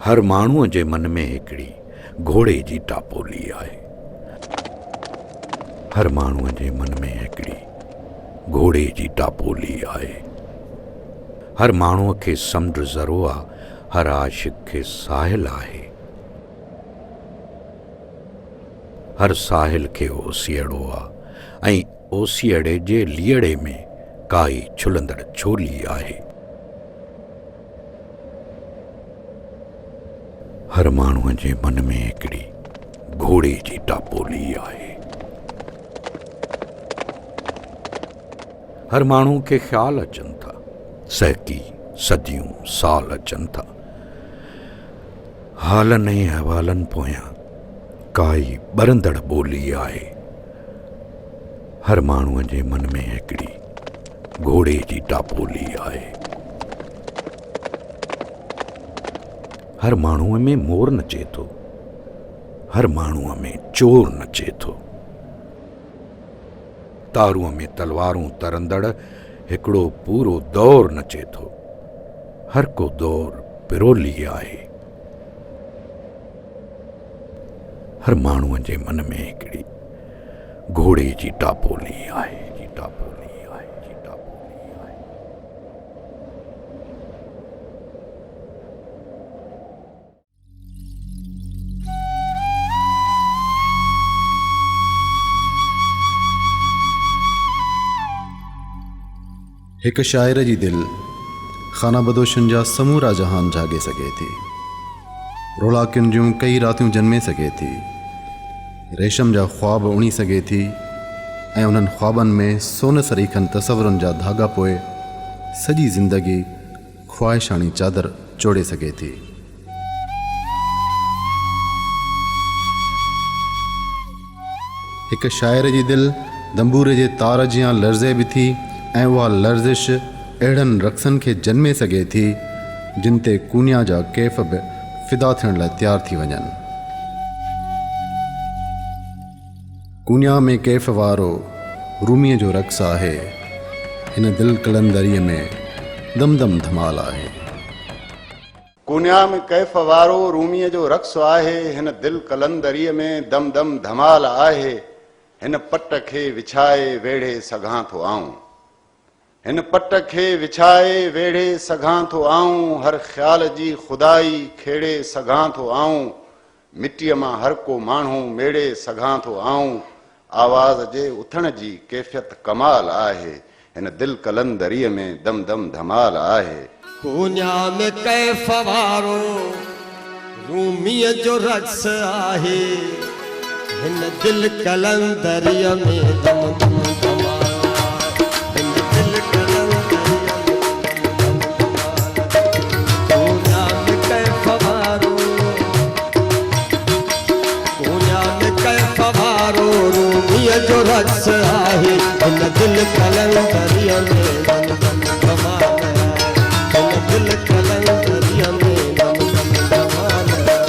هر ماڻهوء جي من ۾ هڪڙي گهوڙي جي ٽاپولي آهي. هر ماڻهوء جي من ۾ هڪڙي گهوڙي جي ٽاپولي آهي. هر ماڻهوء کي سمنڊ ذرو آ، هر عاشق کي ساحل آهي. هر ساحل کي اوسيئڙو آ ۽ اوسيئڙي جي ليئڙي ۾ ڪائي ڇلندڙ ڇولي آهي. هر ماڻهوء جي من ۾ هڪڙي گهوڙي جي ٽاپولي آهي. هر ماڻهوء کي خيال اچن ٿا، سهڪي صديون سال اچن ٿا. حالن ۽ احوالن پويان ڪائي ٻرندڙ ٻولي آهي. هر ماڻهوء جي من ۾ هڪڙي گهوڙي جي ٽاپولي آهي. هر ماڻهوء ۾ مور نچي ٿو، هر ماڻهوء ۾ چور نچي ٿو. تارونء ۾ تلوارون ترندڙ هڪڙو پورو دور نچي ٿو. هر ڪو دور پرولي آهي. هر ماڻهوء جي من ۾ هڪڙي گهوڙي جي ٽاپولي آهي. جي ٽاپولي آهي. جي ٽاپولي آهي. هڪ شاعر جي دل خانه بدوشن جا سمورا جهان جهاڳي سگهي ٿي. رولاڪين جون ڪئي راتيون جنمي سگهي ٿي. ريشم جا خواب اڻي سگهي ٿي ۽ انهن خوابن ۾ سون سريکن تصورن جا ڌاڳا پوئي سڄي زندگي خواهشاڻي چادر چوڙي سگهي ٿي. هڪ شاعر جي دل دنبوري جي تار جيان لرزي به ٿي ۽ اها لرزش اهڙن رقصن کي جنمي سگهي ٿي، جن تي ڪونيا جا ڪيف به فدا ٿيڻ لاء تيار ٿي وڃن. ڪونيا ۾ ڪيف وارو روميء جو رقص آهي، هن دل قلندريء ۾ دم دم ڌمال آهي. ڪونيا ۾ ڪيف وارو روميء جو رقص آهي، هن دل قلندريء ۾ دم دم ڌمال آهي. هن پٽ کي وڇائي ويڙهي سگهان ٿو آئون. هن پٽ کي وڇائي ويڙهي سگهان ٿو آئون، هر خيال جي خدائي کيڙي سگهان ٿو آئون. مٽيء مان هر ڪو ماڻهو ميڙي سگهان ٿو آئون، آواز جي اٿڻ جي ڪيفيت ڪمال آهي، هن دل قلندريء ۾ دم دم ڌمال آهي. ڪونيا ۾ ڪيف وارو روميء جو رقص آهي، هن دل قلندريء ۾ دم دم ڌمال آهي، هن دل قلندريء ۾ دم دم ڌمال آهي. ڪونيا ۾ ڪيف وارو. دنيا ۾ ڪيف وارو روميء جو رقص آهي هن دل قلندريء ۾ دم دم ڌمال آهي هن دل قلندريء ۾ دم دم ڌمال آهي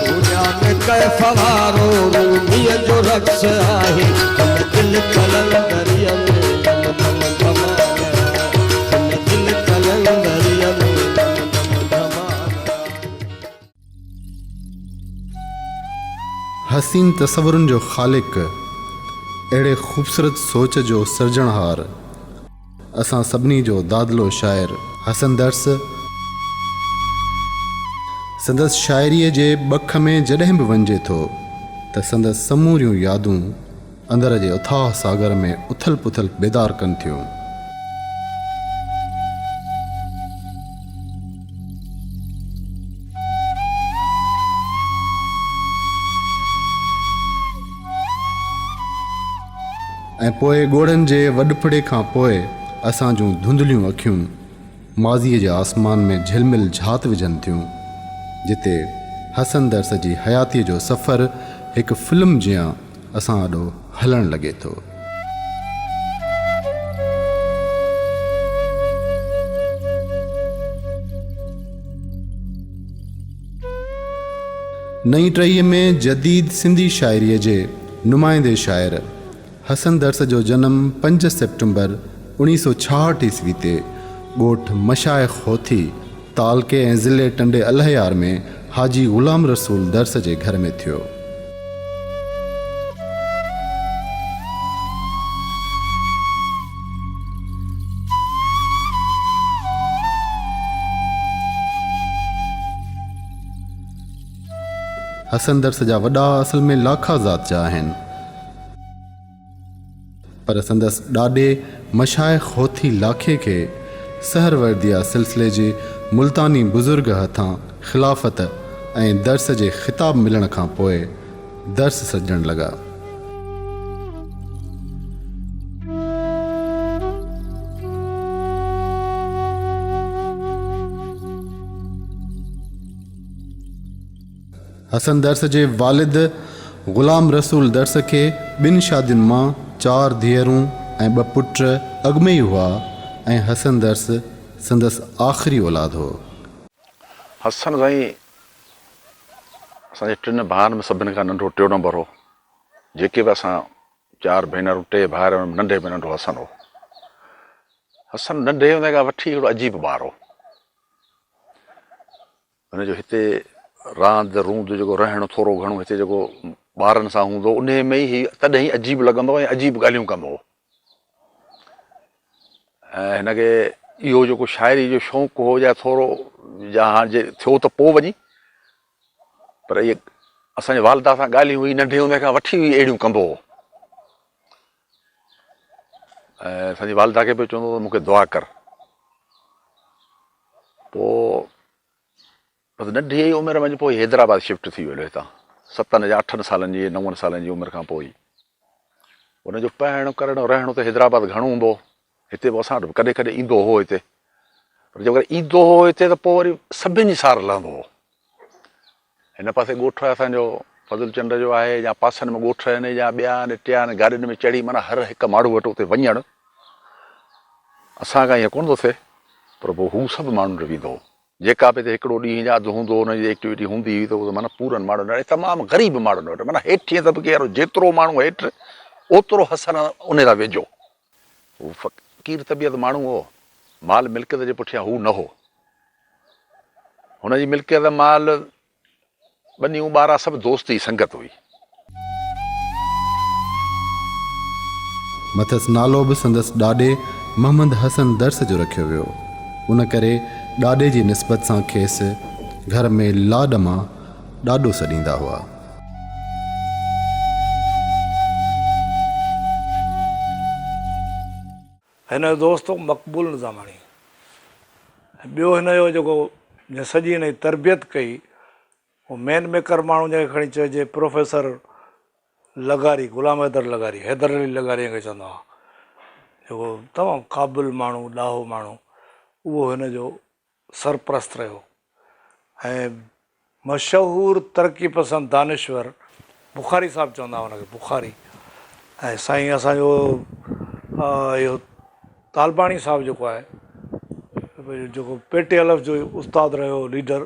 دنيا ۾ ڪيف وارو روميء جو رقص آهي هن دل قلندريء ۾ دم دم ڌمال آهي هن دل قلندريء ۾ دم دم ڌمال آهي. حسين تصورن جو خالق، اهڙي خوبصورت سوچ جو سرجڻهار، اسان سڀني جو دادلو شاعر حسن درس، سندس شاعريء جي ٻک ۾ جڏهن به وڃجي ٿو ته سندس سموريون يادون اندر جي اٿاهه ساگر ۾ اٿل پٿل بيدار ڪن ٿيون. ۽ پوء ڳوڙهن جي وڏڦڙي کان پوء اسان جون ڌنڌليون اکيون ماضيء جي آسمان ۾ جهلمل جهات وجهن ٿيون، جتي حسن درس جي حياتيء جو سفر هڪ فلم جيان اسان آڏو هلڻ لڳي ٿو. نئين ٽهيء ۾ جديد سنڌي شاعريء جي نمائندي شاعر حسن درس جو جنم پنج سيپٽمبر اوڻيهه سؤ ڇاهٺ عيسوي تي ڳوٺ مشائخ هوٿي، تعلقي ۽ ضلعي ٽنڊي الهيار ۾ حاجي غلام رسول درس جي گهر ۾ ٿيو. حسن درس جا وڏا اصل ۾ لاکا ذات جا آهن. پر سندس ڏاڏي مشائخ هوٿي لاکي کي سهرورديه سلسلي جي ملتاني بزرگ هٿان خلافت ۽ درس جي خطاب ملڻ کان پوء درس سڏجڻ لڳا. حسن درس جي والد غلام رسول درس کي ٻن شادين مان چار ڌيئرون ۽ ٻه پٽ اڳ ۾ ئي هئا ۽ حسن درس سندس آخري اولاد هو. حسن سائين اسان جي ٽن ڀائرن ۾ سڀن کان ننڍو ٽيون نمبر هو. جيڪي به اسان چار ڀينرون ٽي ڀائر ان ۾ ننڍي ۾ ننڍو حسن هو. حسن ننڍي هوندي کان وٺي هڪڙو عجيب ٻار هو. هن جو هتي راند روند جيڪو رهڻ ٿورو گهڻو هتي جيڪو ٻارن سان هوندو هو انهي ۾ ئي هي تڏهن ئي عجيب لڳندو هو ۽ عجيب ڳالهيون ڪندو هو ۽ هن کي اهو جيڪو شاعري جو شوق هو يا ٿورو يا هاڻ جي ٿيو ته پوء وڃي پر اهي اسان جي والده سان ڳالهيون هئي ننڍي هوندي کان وٺي هي اهڙيون ڪندو هو ۽ اسان جي والده کي به چوندو هو مون کي دعا ڪر پوء بس ننڍي ئي عمر منجهه پوء حيدرآباد شفٽ ٿي ويو هتان ستن يا اٺن سالن جي نون سالن جي عمر کان پوء ئي ان جو پڙهڻ ڪرڻ رهڻو ته حيدرآباد گهڻو هوندو هو هتي به اسان وٽ به ڪڏهن ڪڏهن ايندو هو هتي پر جيڪڏهن ايندو هو هتي ته پوء وري سڀني جي سار لهندو هو هن پاسي ڳوٺ اسان جو فضل چنڊ جو آهي يا پاسن ۾ ڳوٺ آهن يا ٻيا آهن ٽيا آهن گاڏين ۾ چڙهي معنيٰ هر هڪ ماڻهو وٽ اتي وڃڻ اسان کان ائين ڪونه ٿو ٿئي پر پوء هو سڀ ماڻهن وٽ ويندو هو. جيڪا به هتي هڪڙو ڏينهن يا اڌ هوندو هو ان جي ايڪٽيوٽي هوندي هئي ته اهو معنيٰ پورن ماڻهن وٽ ۽ تمام غريب ماڻهن وٽ معنيٰ هيٺين طبقي وارو جيترو ماڻهو هيٺ اوترو حسن ان سان ويجهو. هو فقير طبيعت ماڻهو هو. مال ملڪيت جي پٺيان هو نه هو. هن جي ملڪيت مال ٻنيون ٻارا سڀ دوست جي سنگت هئي. مٿس نالو به سندس ڏاڏي محمد حسن درس جو رکيو ويو. ان ڪري ڏاڏي جي نسبت سان کيس گهر ۾ لاڏ مان ڏاڏو سڏيندا هئا. هن جو دوست هو مقبول نظاماڻي ۽ ٻيو هن جو جيڪو جنهن سڄي هن جي تربيت ڪئي اهو مين ميڪر ماڻهو جنهن کي کڻي چئجي پروفيسر لغاري غلام حيدر لغاري حيدر علي لغاري جنهن کي چوندا هئا جيڪو تمام قابل ماڻهو ڏاهو ماڻهو اهو هن جو سرپرست رهيو ۽ مشهور ترقي پسند دانشور بخاري صاحب چوندا هئا ان کي بخاري ۽ سائين اسان جو اهو طالباڻي صاحب جيڪو آهي جيڪو پي ٽي الف جو استاد رهيو ليڊر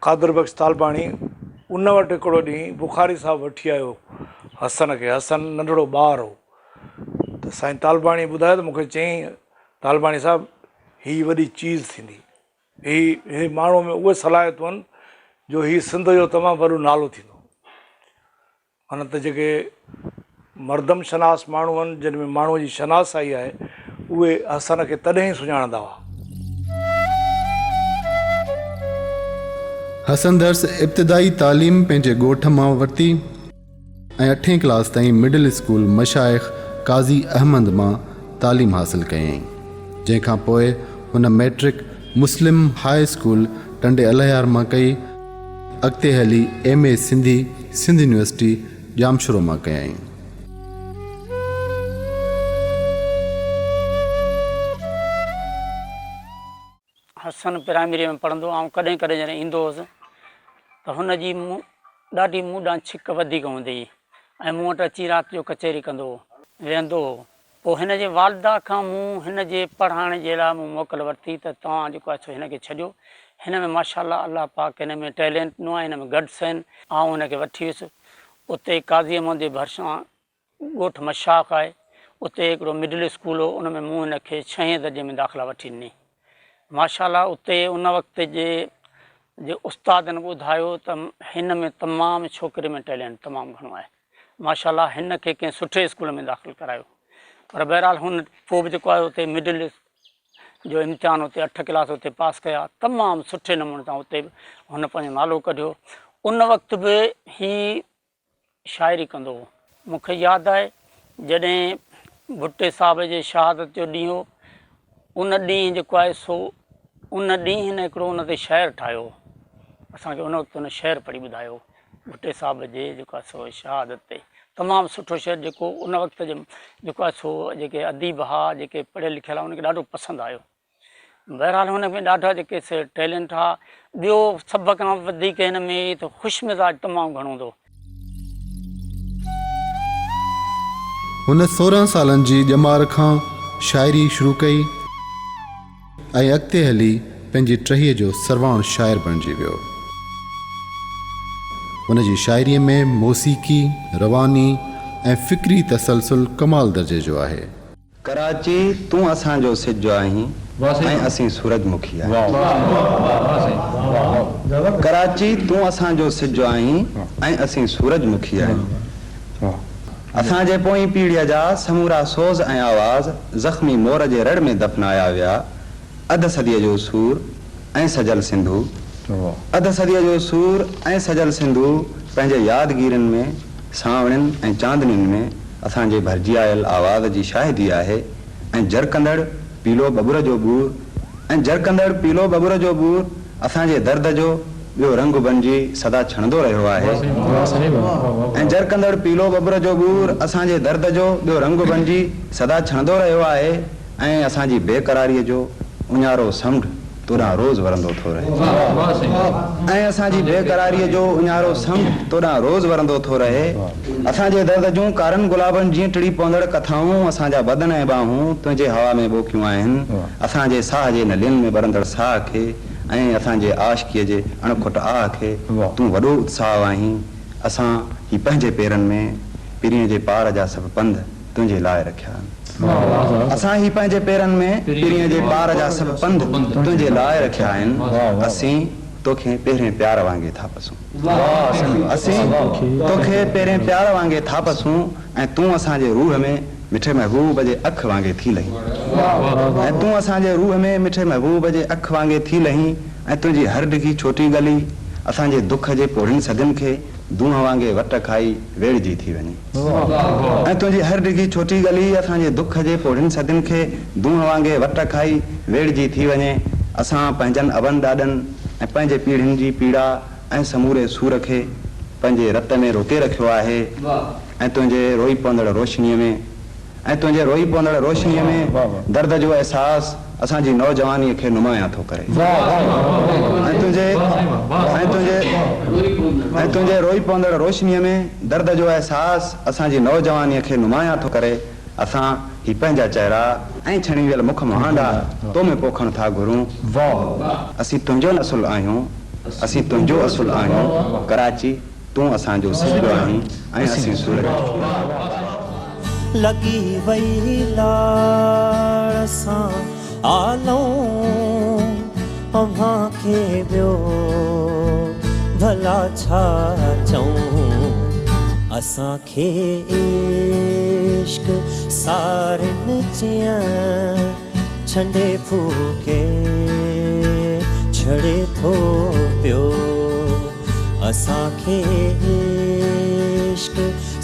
قادر بخش طالباڻي ان وٽ هڪڙو ڏينهن بخاري صاحب وٺي آيو حسن کي حسن ننڍڙو ٻار هو ته سائين طالباڻي ٻڌايو ته مون کي چيائين طالباڻي صاحب هي وڏي چيز ٿيندي. هي هي ماڻهوء ۾ اهي صلاحيتون آهن جو هي سنڌ جو تمام وڏو نالو ٿيندو. معنيٰ ته جيڪي مردم شناس ماڻهو آهن، جن ۾ ماڻهوء جي شناسائي آهي، اهي حسن کي تڏهن ئي سڃاڻندا هئا. حسن درس ابتدائي تعليم پنهنجي ڳوٺ مان ورتي. ۽ اٺين ڪلاس تائين مڊل اسڪول مشائخ قاضي احمد مان تعليم حاصل ڪيائين، جنهن کان پوء هن matric Muslim high school Tando Allahyar مان ڪئي، اڳتي هلي M A Sindhi Sindh university Jamshoro مان ڪيائين. حسن پرائمريء ۾ پڙهندو هو. آئون ڪڏهن ڪڏهن جڏهن ايندو هوس ته هن جي ڏاڍي مون ڏانهن ڇڪ وڌيڪ هوندي هئي ۽ مون وٽ اچي رات جو ڪچهري ڪندو هو، ويهندو هو. پوء هن جي والده کان مون هن جي پڙهائڻ جي لاء مون موڪل ورتي ته توهان جيڪو آهي سو هن کي ڇڏيو. هن ۾ ماشاء الله الله پاڪ هن ۾ ٽيلنٽ ڏنو آهي، هن ۾ گٽس آهن. آئون هن کي وٺي ويس. اتي قاضي احمد جي ڀرسان ڳوٺ مشاق آهي، اتي هڪڙو مڊل اسڪول هو، ان ۾ مون هن کي ڇهين درجي ۾ داخلا وٺي ڏني. ماشاء الله اتي ان وقت جي جي استادن ٻڌايو ته هن ۾ تمام ڇوڪري ۾ ٽيلنٽ تمام گهڻو آهي ماشاء الله هن کي ڪنهن سٺي اسڪول ۾ داخل ڪرايو پر بهرحال هن پوء به جيڪو آهي اتي مڊل جو امتحان اتي اٺ ڪلاس اتي پاس ڪيا تمام سٺي نموني سان اتي به هن پنهنجو نالو ڪڍيو ان وقت به هي شاعري ڪندو هو. مون کي ياد آهي جڏهن ڀٽي صاحب جي شهادت جو ڏينهن هو ان ڏينهن جيڪو آهي سو ان ڏينهن هن هڪڙو ان تي شعر ٺاهيو هو اسان کي ان وقت هن شعر پڙهي ٻڌايو هو ڀٽي صاحب جي جيڪو آهي سو شهادت تي تمام سٺو شعر جيڪو ان وقت جي جيڪو آهي سو جيڪي اديب ها جيڪي پڙهيل لکيل ها ان کي ڏاڍو پسند آيو. بهرحال هن ۾ ڏاڍا جيڪي سي ٽيلنٽ ها ٻيو سڀ کان وڌيڪ هن ۾ ته خوش مزاج تمام گهڻو هوندو هو. هن 16 سالن جي ڄمار کان شاعري شروع ڪئي ۽ اڳتي هلي پنهنجي ٽهيء جو سرواڻ شاعر بڻجي ويو. هن جي شاعريء ۾ موسيقي، رواني ۽ فڪري تسلسل ڪمال درجي جو آهي. ڪراچي تون اسان جو سج آهين ۽ اسين سورج مکي آهيون. ڪراچي تون اسان جو سج آهين ۽ اسين سورج مکي آهيون. اسان جي پوئين پيڙهيء جا سمورا سوز ۽ آواز زخمي مور جي رڙ ۾ دفنايا ويا. اڌ صديء جو سور ۽ سجل سنڌو اڌ صديء جو سور ۽ سجل سنڌو پنهنجي يادگيرين ۾ سانوڻين ۽ چاندنين ۾ اسان جي ڀرجي آيل آواز جي شاهدي آهي ۽ جرڪندڙ پيلو ٻٻر جو ٻور ۽ جرڪندڙ پيلو ٻٻر جو ٻور اسان جي درد جو ٻيو رنگ بنجي سدا ڇڻندو رهيو آهي ۽ جرڪندڙ پيلو ٻٻر جو ٻور اسان جي درد جو ٻيو رنگ بنجي سدا ڇڻندو رهيو آهي ۽ اسان جي بي قراريء جو اڃارو سمنڊ توڏانهن روز ورندو ٿو رهي. ۽ اسان جي بي قراريء جو اڃارو سمنڊ توڏانهن روز ورندو ٿو رهي. اسان جي درد جون ڪارن گلابن جيئن ٽڙي پوندڙ ڪٿائون اسان جا بدن ۽ ٻانهون تنهنجي هوا ۾ ٻوڪيون آهن. اسان جي ساهه جي نلين ۾ ٻرندڙ ساهه کي ۽ اسان جي عاشقيء جي اڻ کٽ آهه کي تون وڏو اتساهه آهين. اسان هي پنهنجي پيرن ۾ پرينء جي پار جا سڀ پنڌ تنهنجي لاء رکيا آهن. اسان هي پنهنجي پيرن ۾ پرينء جي پار جا سڀ پنڌ تنهنجي لاء رکيا آهن. اسين توکي پهرين پيار وانگي ٿا پسون. اسين توکي پهرين پيار وانگي ٿا پسون ۽ تون اسان جي روح ۾ مٺي محبوب جي اک وانگي ٿي لهين. ۽ تون اسان جي روح ۾ مٺي محبوب جي اک وانگي ٿي لهين ۽ تنهنجي هر ڊگهي ڇوٽي ڳلي اسان جي دک جي پوڙهين صدين کي دونهن وانگي وٽ کائي ويڙهجي ٿي وڃي. ۽ تنهنجي هر ڊگهي ڇوٽي ڳلي اسان جي دک جي پوڙهين صدين کي دونهن وانگي وٽ کائي ويڙهجي ٿي وڃي. اسان پنهنجن ابن ڏاڏن ۽ پنهنجي پيڙهين جي پيڙا ۽ سموري سور کي پنهنجي رت ۾ روڪي رکيو آهي ۽ تنهنجي روئي پوندڙ روشنيء ۾ ۽ تنهنجي روئي پوندڙ روشنيء ۾ درد جو احساس اسان جي نوجوانيء کي نمايان ٿو ڪري ۽ تنهنجي ۽ تنهنجي ۽ تنهنجي روئي پوندڙ روشنيء ۾ درد جو احساس اسان جي نوجوانيء کي نمايان ٿو ڪري اسان هي پنهنجا چهرا ۽ ڇڻي ويل مک مهانڊا تو ۾ پوکڻ ٿا گهرون اسين تنهنجو نسل آهيون اسين تنهنجو اصل آهيون ڪراچي تون اسان جو سج آهين ۽ اسين سورج. لڳي وئي لاڙ سان آلئون اوهان کي ٻيو ڀلا ڇا چئون اسان کي عشق سارين جيئن ڇنڊي ڦوڪي ڇڙي ٿو پيو. اسان کي عشق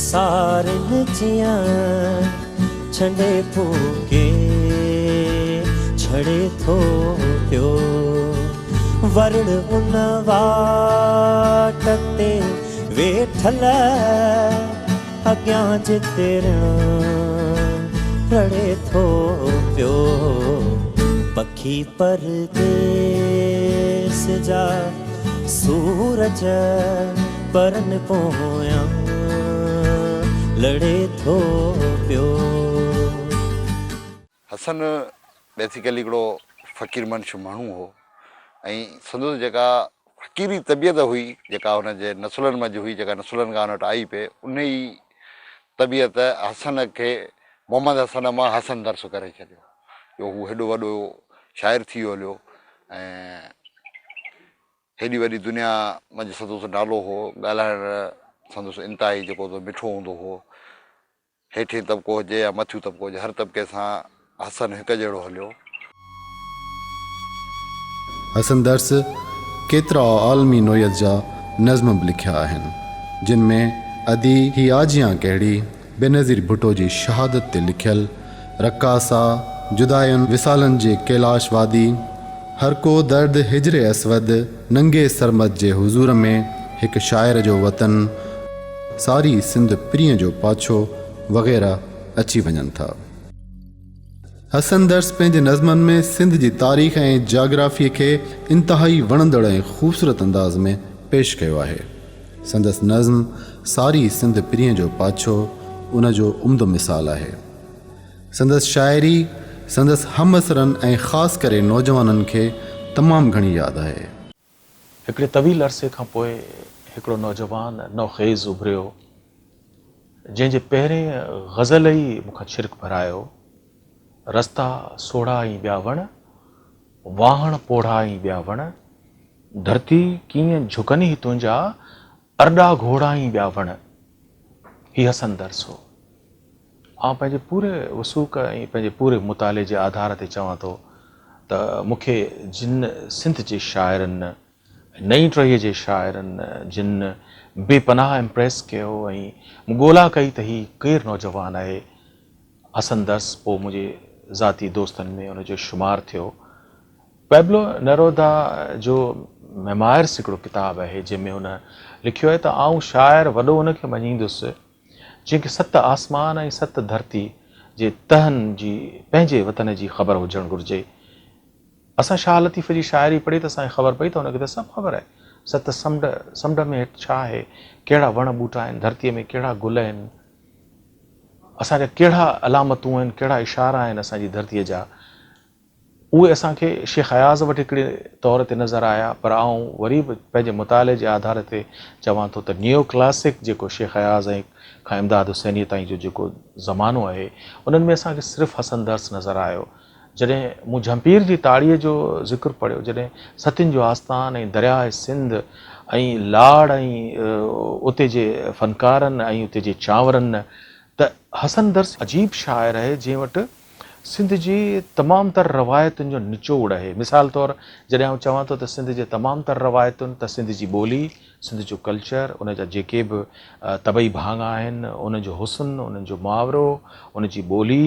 سارين جيان ڇنڊي ڦوڪي ڇڙي ٿو پيو. ورڙ ان واٽ تي ويٺل اڳيان جتي رڻ رڙي ٿو پيو. پکي پرديس جا سورج پرن پويان لڙي ٿو پيو. حسن بيسيڪلي هڪڙو فقير منش ماڻهو هو ۽ سندس جيڪا فقيري طبيعت هئي جيڪا هن جي نسلن منجهه هئي جيڪا نسلن کان هن وٽ آئي پئي انهي طبيعت حسن کي محمد حسن مان حسن درس ڪري ڇڏيو جو هو هيڏو وڏو شاعر ٿي ويو هليو. ۽ هيڏي وڏي دنيا منجهه سندس نالو هو، ڳالهائڻ سندس انتهائي جيڪو ته مٺو هوندو هو. هيٺين طبقو هجي يا مٿيون طبقو هجي هر طبقي سان حسن هڪ جهڙو هليو. حسن درس ڪيترا عالمي نوعيت جا نظم به لکيا آهن، جن ۾ ادي هي آجيان ڪهڙي، بينظير ڀٽو جي شهادت تي لکيل، رقاصه، جداين وصالن جي ڪيلاش وادي، هر ڪو درد هجر اسود، ننگي سرمد جي حضور ۾، هڪ شاعر جو وطن، ساري سنڌ پرينء جو پاڇو وغيره اچي وڃن ٿا. حسن درس پنهنجي نظمن ۾ سنڌ جي تاريخ ۽ جاگرافيء کي انتهائي وڻندڙ ۽ خوبصورت انداز ۾ پيش ڪيو آهي. سندس نظم ساري سنڌ پرينء جو پاڇو ان جو عمدو مثال آهي. سندس شاعري سندس همعصرن ۽ خاص ڪري نوجوانن کي تمام گهڻي ياد آهي. هڪڙي طويل عرصي کان پوء هڪڙو نوجوان نوخيز اڀريو، جنهن جي پهرين غزل ئي مون کان ڇرڪ ڀرايو، رستا سوڙها ۽ ٻيا وڻ، واهڻ پوڙها ۽ ٻيا وڻ، ڌرتي ڪيئن جهڪن هي تنهنجا، ارڏا گهوڙا ۽ ٻيا وڻ. هي حسن درس هو. آئون پنهنجي پوري وثوق ۽ پنهنجي پوري مطالعي جي آڌار تي چوان ٿو ته مون کي جن سنڌ جي شاعرن، نئين ٽهيء جي شاعرن جن بي پناهه امپريس ڪيو ۽ مون ڳولا ڪئي ته هي ڪير نوجوان آهي، حسن درس پوء منهنجي ذاتي دوستن ۾ ان جو شمار ٿيو. پئبلو نرودا جو ميمائرس هڪڙو ڪتاب آهي جنهن ۾ هن لکيو آهي ته آئون شاعر وڏو ان کي مڃيندس جنهن کي ست آسمان ۽ ست ڌرتي جي تهن جي پنهنجي وطن جي خبر هجڻ گهرجي. اسان شاهه لطيف جي شاعري پڙهي ته اسان کي خبر پئي ته هن کي ته سڀ خبر آهي. ست سمنڊ، سمنڊ ۾ هيٺ ڇا آهي، ڪهڙا وڻ ٻوٽا آهن، ڌرتيء ۾ ڪهڙا گل آهن، اسان جا ڪهڙا علامتون آهن، ڪهڙا اشارا آهن اسان جي ڌرتيء جا. اهي اسان کي شيخ اياز وٽ هڪڙي طور تي نظر آيا پر آئون وري به پنهنجي مطالعي جي آڌار تي چوان ٿو ته نيو ڪلاسڪ جيڪو شيخ اياز ۽ کان امداد حسينيء تائين جو جيڪو زمانو آهي انهن ۾ اسان کي صرف حسن درس نظر آيو. جڏهن مون جهمپير جي تاڙيء جو ذڪر پڙهيو، جڏهن ستين جو آستان ۽ درياء سنڌ ۽ لاڙ ۽ اتي جي فنڪارن ۽ اتي جي چانورن ته حسن درس عجيب شاعر آهي جنهن وٽ سنڌ جي تمام تر روايتن جو نچوڙ آهي. مثال طور جڏهن آئون چوان ٿو ته سنڌ جي تمام تر روايتن ته سنڌ جي ٻولي، سنڌ جو ڪلچر، ان جا جيڪي به طبعي ڀاڱا آهن، ان جو حسن، انهن جو محاورو، ان جي ٻولي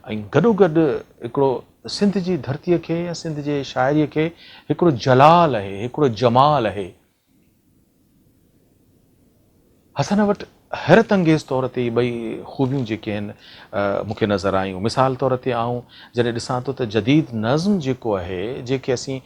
۽ گڏوگڏ هڪڙو سنڌ جي ڌرتيء کي يا سنڌ جي شاعريء کي هڪڙو جلال آهي، هڪڙو جمال آهي. حسن وٽ حيرت انگيز طور تي اهي ٻئي خوبيون جيڪي آهن مون کي نظر آيون. مثال طور تي آئون جڏهن ڏسان ٿو ته جديد نظم جيڪو آهي جنهن کي اسين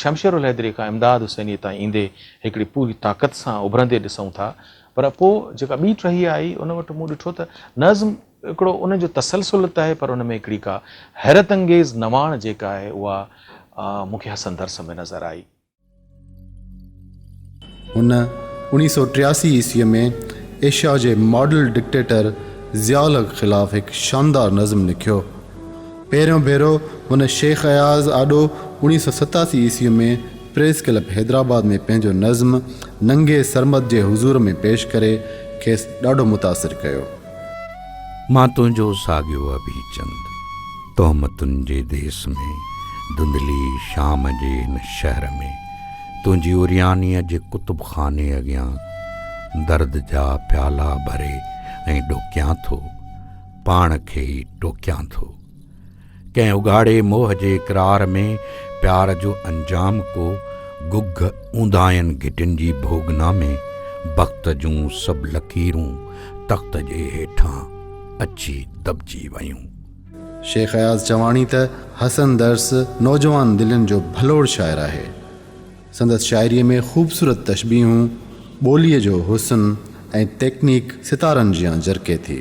شمشيرالحيدري کان امداد حسينيء تائين ايندي هڪڙي پوري طاقت سان اڀرندي ڏسون ٿا پر پوء جيڪا ٻي ٽهي آئي ان وٽ مون ڏٺو ته نظم هڪڙو ان جو تسلسل ته آهي پر ان ۾ هڪڙي ڪا حيرت انگيز نواڻ جيڪا آهي اها مون کي حسن درس ۾ نظر آئي. هن اوڻيهه سئو 83 عيسويء ۾ ايشيا جي ماڊل ڊڪٽيٽر ضياء الحق خلاف هڪ شاندار نظم لکيو. پهريون ڀيرو هن شيخ اياز آڏو اوڻيهه سئو 87 عيسويء ۾ پريس ڪلب حيدرآباد ۾ پنهنجو نظم ننگي سرمد جي حضور ۾ پيش ڪري کيس ڏاڍو متاثر ڪيو. مان تنهنجو ساڳيو اڀيچند، تهمتن جي ديس ۾، ڌنڌلي شام جي هن شهر ۾، تنهنجي عريانيء جي ڪتب خاني اڳيان، درد جا پيالا ڀري ۽ ڏوڪيان ٿو، پاڻ کي ئي ٽوڪيان ٿو. ڪنهن اگهاڙي موهه جي اقرار ۾، پيار جو انجام ڪو، گگهه اونداهين گهٽين جي ڀوڳنا ۾، بخت جون سڀ لڪيرون تخت جي هيٺان اچي دٻجي ويون. شيخ اياز چواڻي ته حسن درس نوجوان دلين جو ڀلوڙ شاعر آهي. سندس شاعريء ۾ خوبصورت تشبيهون، ٻوليء جو حسن ۽ تيڪنيڪ ستارن جيان جرڪي ٿي.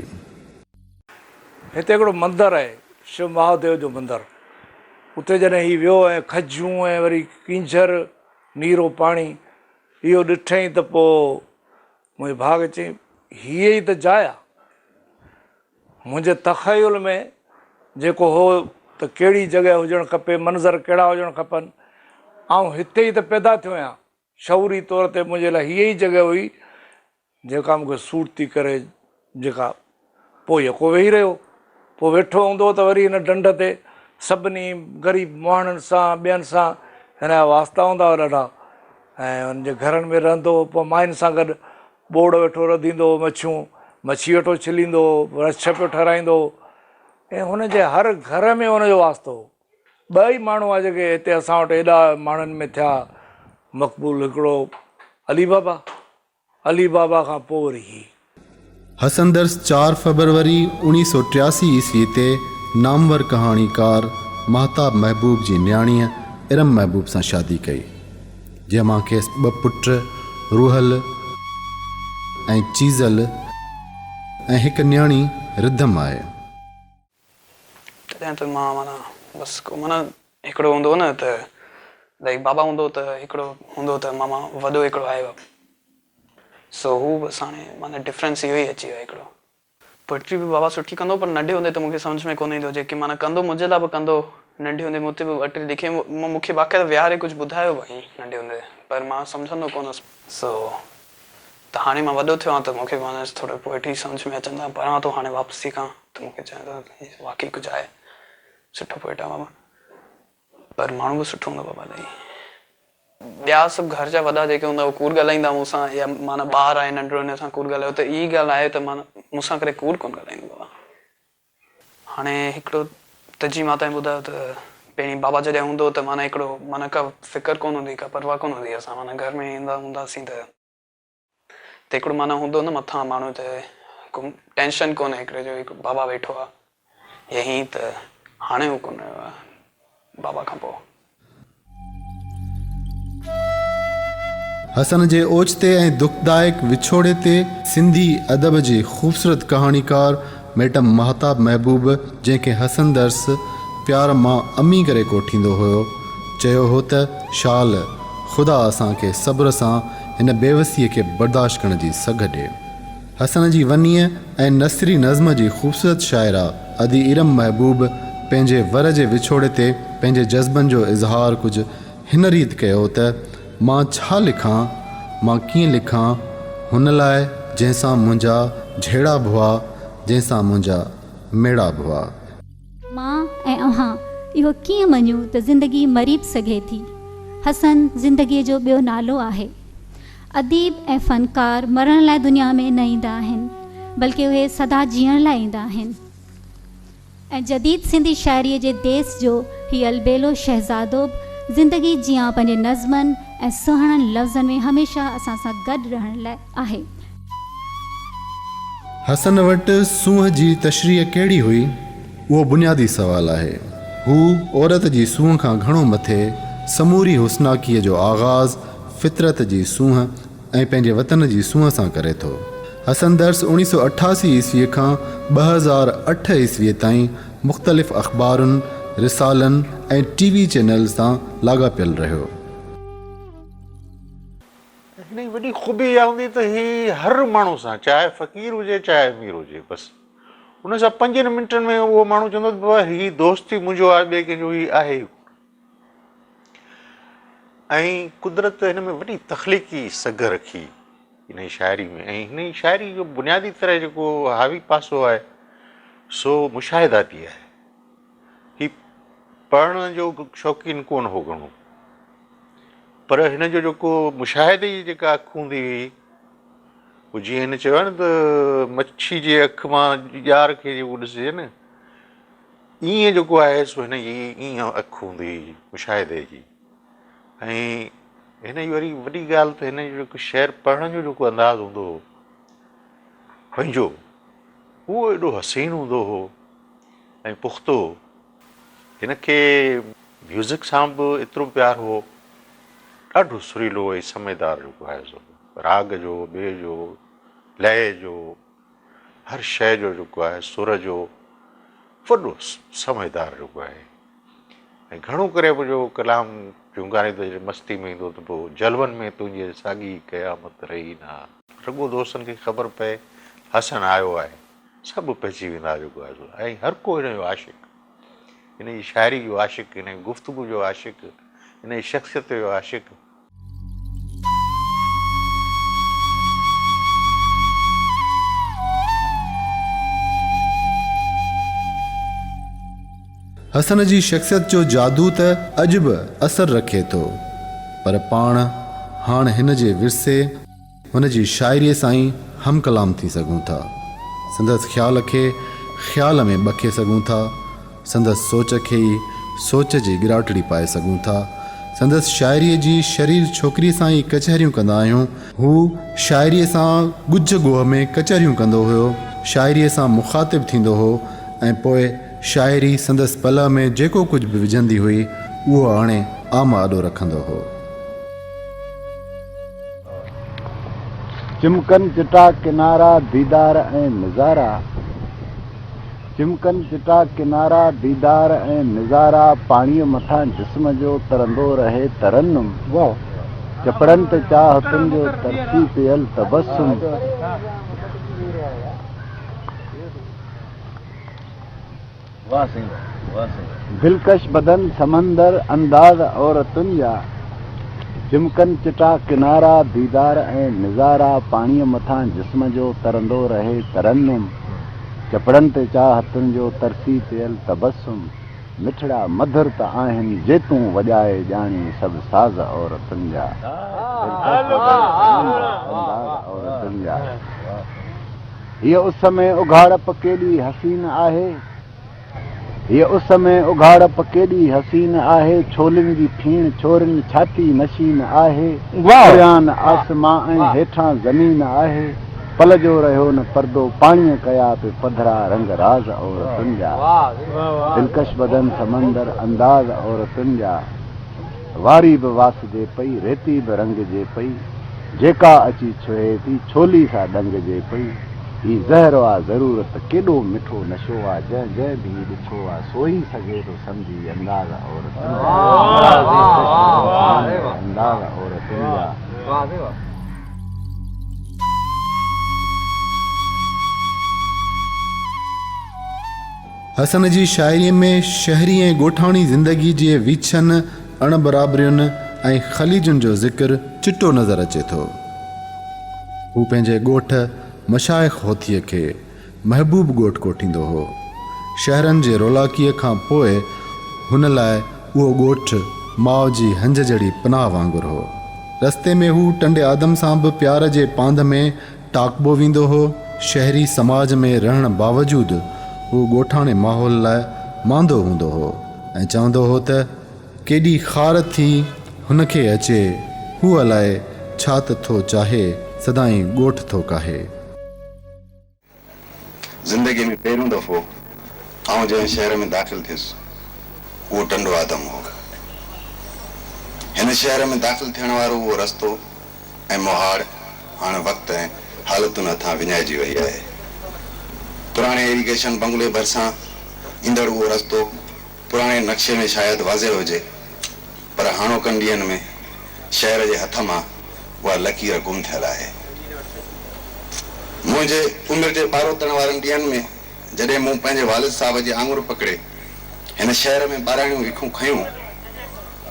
هتي هڪڙو مندر آهي، شو مهاديو جو مندر. اتي جڏهن هي ويو ۽ کجيون ۽ وري ڪينجهر، نيرو پاڻي، اهو ڏٺئين ته پوء منهنجي ڀاء کي چيائين، هيء ئي ته جاء آ. منهنجي تخيل ۾ جيڪو هو ته ڪهڙي جڳهه هجڻ کپي، منظر ڪهڙا هجڻ کپن، آئون هتي ئي ته پيدا ٿيو آهيان. شعوري طور تي منهنجي لاء هيء ئي جڳهه هئي جيڪا مون کي سوٽ ٿي ڪري جيڪا پوء يڪو ويهي رهيو. پوء ويٺو هوندو هو ته وري هن ڍنڍ تي سڀني غريب مهاڻن سان ٻين سان هن جا واسطا هوندا هئا ڏاڍا ۽ هن جي گهرن ۾ رهندو هو پوء ماين سان گڏ ٻوڙ ويٺو رڌيندو هو مڇيون مڇي ويٺو ڇليندو هو رڇ پيو ٺهرائيندو هو ۽ هن جي هر گهر ۾ هن جو واسطو هو. ٻه ئي ماڻهو هئا جيڪي هتي اسان وٽ ايڏا ماڻهن ۾ ٿيا مقبول هڪڙو علي بابا علي بابا کان پوء وري هي. حسن درس چار فيبروري اوڻيهه سؤ 83 عيسوي تي نامور ڪهاڻيڪار ماهتاب محبوب جي نياڻيء ارم محبوب سان شادي ڪئي، جنهن مان کيس ٻه پٽ روحل ۽ چيزل ۽ هڪ نياڻي رڌم آهي. تڏهن ته مان معنيٰ بس ڪو معنيٰ هڪڙو هوندو هو نه ته لائيڪ بابا هوندو ته هڪڙو هوندو ته ماما وڏو هڪڙو آهي سو هو بس هاڻي معنيٰ ڊفرنس اهو ئي اچي ويو هڪڙو. پوئٽري به بابا سٺي ڪندو هو پر ننڍي هوندي ته مون کي سمجهه ۾ ڪونه ايندو هو جيڪي معنيٰ ڪندو منهنجي لاء به ڪندو هو ننڍي هوندي مون تي به ٻه ٽي لکي مون کي باقاعده ويهاري ڪجهه ٻڌايو به هئائين ننڍي هوندي پر مان سمجهندو ڪونه هوس. سو ته هاڻي مان وڏو ٿيو آهيان ته مون کي معنيٰ ٿورو پوئٽري سمجهه ۾ اچن ٿا پڙهان ٿو هاڻي واپسي کان ته مون کي چين ٿا ته هي واقعي ڪجهه آهي سٺو پوئٽ آهي بابا پر ماڻهو به سٺو هوندو بابا الاهي ٻيا سڀ گهر جا وڏا جيڪي هوندا هو ڪوڙ ڳالهائيندا مون سان يا معنيٰ ٻار آهي ننڍڙو هن سان ڪوڙ ڳالهايو ته هي ڳالهه آهي ته معنيٰ مون سان ڪڏهن ڪوڙ ڪونه ڳالهائيندو بابا. هاڻي هڪڙو ته جي مان توهان کي ٻڌايو ته پهرين بابا جڏهن هوندو هو ته معنيٰ هڪڙو معنيٰ ڪا فڪر ڪونه هوندي هئي ڪا پرواهه ڪونه هوندي هئي اسان معنيٰ گهر ۾ ايندا هونداسين ته ته هڪڙو معنيٰ هوندو نه مٿان ماڻهو ته ڪو ٽينشن ڪونهي هڪڙي جو هڪ بابا ويٺو آ يا هين ته هاڻي هو ڪونه رهيو آ بابا کان پوء. حسن جي اوچتي ۽ دکدائڪ وڇوڙي تي سنڌي ادب جي خوبصورت ڪهاڻيڪار ميڊم ماهتاب محبوب جنهن کي حسن درس پيار مان امي ڪري ڪوٺيندو هيو چيو هو ته شال خدا اسان کي صبر سان هن بيوسيء کي برداشت ڪرڻ جي سگهه ڏي. حسن جي ونيء ۽ نثري نظم جي خوبصورت شاعره ادي ارم محبوب پنهنجي ور جي وڇوڙي تي پنهنجي جذبن جو اظهار ڪجهه هن ريت ڪيو ته، مان ڇا لکان، مان ڪيئن لکان، هن لاء جنهن سان منهنجا جهيڙا به هئا، جنهن سان منهنجا ميڙا به هئا. مان ۽ اوهان اهو ڪيئن مڃون ته زندگي مري به سگهي ٿي؟ حسن زندگيء جو ٻيو نالو آهي. اديب ۽ فنڪار مرڻ لاء دنيا ۾ نه ايندا آهن، بلڪه اهي سدا جيئڻ لاء ايندا آهن. ۽ جديد سنڌي شاعريء جي ديس جو هي البيلو شهزادو به زندگي جيان پنهنجي نظمن ۽ سهڻن لفظن ۾ هميشه اسان سان گڏ رهڻ لاء آهي. حسن وٽ سونهن جي تشريح ڪهڙي هئي؟ اهو بنيادي سوال آهي. هو عورت جي سونهن کان گهڻو مٿي سموري حسناڪيء جو آغاز فطرت جي سونهن ۽ پنهنجي وطن جي سونهن سان ڪري ٿو. حسن درس 1988 عيسويء کان 2008 عيسويء تائين مختلف اخبارن، رسالن ۽ ٽي وي چينلز سان لاڳاپيل رهيو. هن جي وڏي خوبي اها هوندي ته هي هر ماڻهو سان چاهي فقير هجي چاهي امير هجي بس ان سان پنجن منٽن ۾ اهو ماڻهو چوندو ته بابا هي دوست ئي منهنجو آهي ٻئي ڪنهن جو هي آهي ئي ڪونه. ۽ قدرت هن ۾ وڏي تخليقي سگهه رکي هن جي شاعري ۾ ۽ هن جي شاعري جو بنيادي طرح جيڪو حاوي پاسو آهي سو مشاهداتي آهي. هي پڙهڻ جو شوقين ڪونه هو گهڻو پر هن جو جيڪو مشاهدي جي جيڪا اک هوندي هئي هو جيئن هن چيو آهي نه ته مڇي جي اک مان ڄار کي جيڪو ڏسجي نه ائين جيڪو آهي سو هن جي ائين اک هوندي هئي مشاهدي جي ۽ هن جي وري وڏي ڳالهه ته هن جو جيڪو شعر پڙهڻ جو جيڪو انداز هوندو هو پنهنجو اهو ايڏو حسين هوندو هو ۽ پختو. هن کي ميوزڪ سان به ايترو پيار هو. ڏاڍو سريلو ۽ سمجهدار جيڪو آهي سو راڳ جو، ٻئي جو، لئه جو، هر شيء جو جيڪو آهي سر جو وڏو سمجهدار جيڪو آهي ۽ گهڻو ڪري منهنجو ڪلام جهونگاريندو جڏهن مستي ۾ ايندو ته پوء جلون ۾ تنهنجي ساڳي قيامت رهي نه آ. رڳو دوستن کي خبر پئي حسن آيو آهي. سڀ پئجي ويندا جيڪو آهي سو ۽ هر ڪو هن جو عاشق، هن جي شاعري جو عاشق، هن جي گفتگو جو عاشق، هن جي شخصيت جو عاشق. حسن جي شخصيت جو جادو ته اڄ به اثر رکي ٿو، پر پاڻ هاڻ هن جي ورثي، هن جي شاعريء سان ئي هم ڪلام ٿي سگهون ٿا. سندس خيال کي خيال ۾ ٻکي سگهون ٿا. سندس سوچ کي ئي سوچ جي ڳراٽڙي پائي سگهون ٿا. سندس شاعريء جي شرير ڇوڪري سان ئي ڪچهريون ڪندا آهيون. هو شاعريء سان ڳجهه ڳوهه ۾ ڪچهريون ڪندو هيو، شاعريء سان مخاطب ٿيندو هو ۽ پوء شاعري سندس پلئه ۾ جيڪو ڪجهه به وجهندي هئي، اهو آڻي عام آڏو رکندو هو. چمڪن چٽا ڪنارا ديدار ۽ نظارا چمڪن چٽا ڪنارا ديدار ۽ نظارا پاڻيء مٿان جسم جو ترندو رهي ترنم چپڙن تي چاهتن جو ترسي پيل تبسم. دلڪش بدن سمندر انداز عورتن جا چمڪن چٽا ڪنارا ديدار ۽ نظارا پاڻيء مٿان جسم جو ترندو رهي ترنم چپڙن تي چاهتن جو ترسي پيل تبسم مٺڙا مڌر ته آهن جي تون وڄائي ڄاڻين سڀ ساز عورتن جا دلڪش بدن سمندر انداز عورتن جا. هيء اس ۾ اگهاڙپ ڪيڏي حسين آهي. هيء اس ۾ اگهاڙپ ڪيڏي حسين آهي. ڇولين جي ڦيڻ ڇورين ڇاتي نشين آهي. پريان آسمان ۽ هيٺان زمين آهي. پل جو رهيو نه پردو پاڻيء ڪيا پي پڌرا رنگ راز عورتن جا. دلڪش بدن سمندر انداز عورتن جا. واري به واسجي پئي، ريتي به رنگجي پئي، جيڪا اچي ڇهي ٿي، ڇولي سا ڏنگجي پئي. هي زهر آ ضرورت، ڪيڏو مٺو نشو آ، جنهن جنهن به هي ڏٺو آ، سو ئي سگهي ٿو سمجهي انداز عورتن جا. انداز عورتن جا. حسن جي شاعريء ۾ شهري ۽ ڳوٺاڻي زندگي جي ويڇن، اڻبرابرين ۽ خليجن جو ذڪر چٽو نظر اچي ٿو. هو پنهنجي ڳوٺ مشائخ هوٿيء کي محبوب ڳوٺ ڪوٺيندو هو. شهرن جي رولاڪيء کان پوء هن لاء اهو ڳوٺ ماء جي هنج جهڙي پناهه وانگر هو. رستي ۾ هو ٽنڊي آدم سان به پيار جي پانڌ ۾ ٽاڪبو ويندو هو. شهري سماج ۾ رهڻ باوجود هو ڳوٺاڻي ماحول لاء ماندو هوندو هو ۽ چوندو هو ته. ڪيڏي خار ٿي هن کي اچي، هو الائي ڇا ته ٿو چاهي، سدائين ڳوٺ ٿو ڪاهي. زندگيء ۾ پهريون دفعو آئون جنهن شهر ۾ داخل ٿيس، اهو ٽنڊو آدم هو. هن شهر ۾ داخل ٿيڻ وارو اهو رستو ۽ مهاڙ هاڻ وقت ۽ حالتن هٿان وڃائجي وئي آهي. پراڻي ايريگيشن بنگلي ڀرسان ايندڙ اهو رستو پراڻي نقشي ۾ شايد واضح هجي پر هاڻوڪن ڏينهن ۾ شهر جي هٿ مان اها لڪير گم ٿيل آهي. منهنجي عمر جي ٻاروتڻ وارن ڏينهن ۾ جڏهن مون پنهنجي والد صاحب جي آڱر پڪڙي هن شهر ۾ ٻاراڻيون وکون کنيون،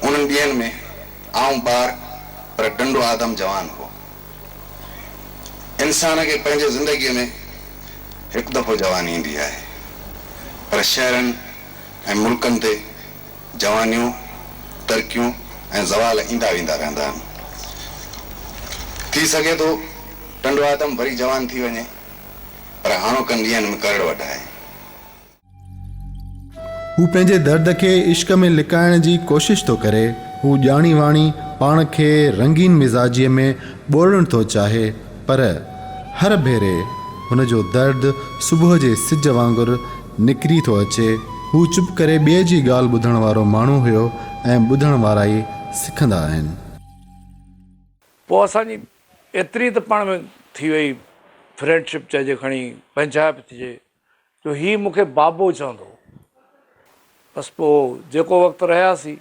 انهن ڏينهن ۾ آئون ٻار پر ٽنڊو آدم جوان هو. انسان کي پنهنجي زندگيء ۾ هڪ دفعو جواني ايندي آهي پر شهرن ۽ ملڪن تي جوانيون، ترقيون ۽ زوال ايندا ويندا رهندا آهن. ٿي سگهي ٿو ٽنڊو آدم وري جوان ٿي وڃي پر هاڻوڪن ڏينهن ۾ ڪرڙ وڍ آهي. هو پنهنجي درد کي عشق ۾ لڪائڻ جي ڪوشش ٿو ڪري. هو ڄاڻي واڻي پاڻ کي رنگين مزاجيء ۾ ٻوڙڻ ٿو چاهي، پر هر ڀيري هن جو درد صبح جي سج وانگر نڪري ٿو اچي. هو چپ ڪري ٻئي جي ڳالهه ٻڌڻ وارو ماڻهو هيو ۽ ٻڌڻ وارا ئي سکندا آهن. پوء اسان جي ايتري ته پاڻ ۾ ٿي وئي فرينڊشپ چئجي کڻي پنهنجائپ ٿجي جو هي مون کي بابو چوندو هو. بس پوء جيڪو وقت رهياسين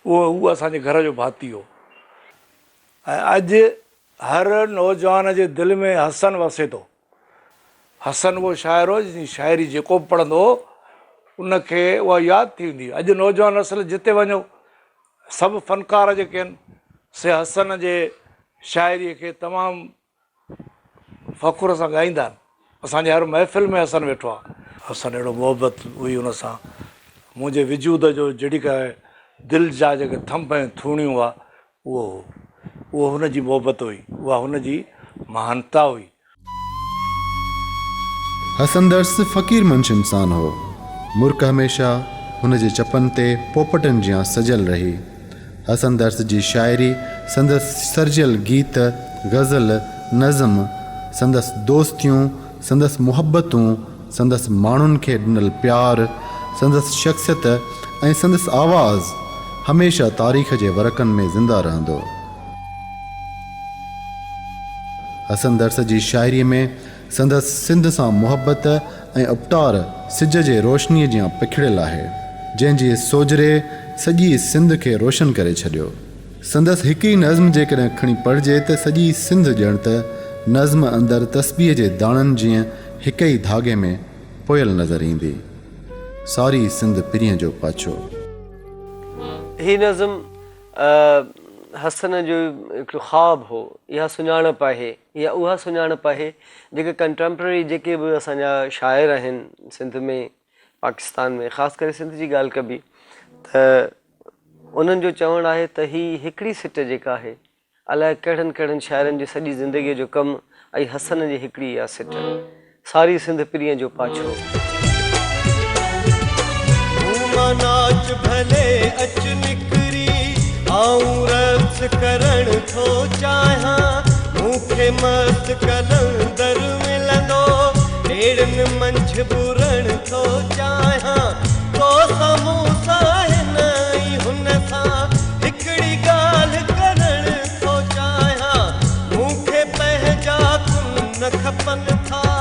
اهو هو اسان جي گهر جو ڀاتي هو ۽ اڄ هر نوجوان جي دل ۾ حسن وسي ٿو. حسن اهو شاعر هو جنهن جي شاعري جيڪو به پڙهندو هو ان کي اها ياد ٿي ويندي هئي. اڄ نوجوان نسل جتي وڃو سڀ فنڪار جيڪي آهن سي حسن جي شاعريء کي تمام فخر سان ڳائيندا آهن. اسان جي هر محفل ۾ حسن ويٺو آهي. حسن اهڙو محبت هئي ان سان منهنجي وجود جو جهڙي ڪا دل جا جيڪي ٿنڀ ۽ ٿوڻيون هئا اهو هو. اهو هن جي محبت هئي. اها هن جي مهانتا هئي. حسن درس فقير منش انسان هو. مرڪ هميشه هن جي چپن تي پوپٽن جيان سجيل رهي. حسن درس جي شاعري، سندس سرجيل گيت، غزل، نظم، سندس دوستيون، سندس محبتون، سندس ماڻهن کي ڏنل پيار، سندس شخصيت ۽ سندس آواز هميشه تاريخ جي ورقن ۾ زنده رهندو. حسن درس جي شاعريء ۾ سندس سنڌ سان محبت ۽ اپٽار سج جي روشنيء جيان پکڙيل آهي، جنهن جي سوجهري سڄي سنڌ کي روشن ڪري ڇڏيو. سندس هڪ ئي نظم جيڪڏهن کڻي پڙهجي ته سڄي سنڌ ڄڻ ته نظم اندر تسبيح جي داڻن جيئن هڪ ئي ڌاڳي ۾ پويل نظر ايندي. ساري سنڌ پرينء جو پاڇو. هي نظم حسن جو هڪڙو خواب هو، اها سڃاڻپ آهي، اها اها سڃاڻپ آهي جيڪي ڪنٽيمپرري جيڪي به اسان جا شاعر آهن سنڌ ۾ پاڪستان ۾ خاص ڪري سنڌ جي ڳالهه ڪبي ته انهن جو چوڻ آهي ته هي هڪڙي سٽ جيڪا آهي الائي ڪهڙن ڪهڙن شاعرن جي سڄي زندگيء جو ڪم ۽ حسن جي هڪڙي اها سٽ. ساري سنڌ پرينء جو پاڇو. مون مان ناچ ڀلي اچ نڪري، آئون رقص ڪرڻ ٿو چاهيان. مون کي مست قلندر ملندو، اهڙن منجهه ٻرڻ ٿو چاهيان. تو سان مون سان هن ۽ هن سان هڪڙي ڳالهه ڪرڻ ٿو چاهيان. مون کي پنهنجا ڪن کپن ٿا.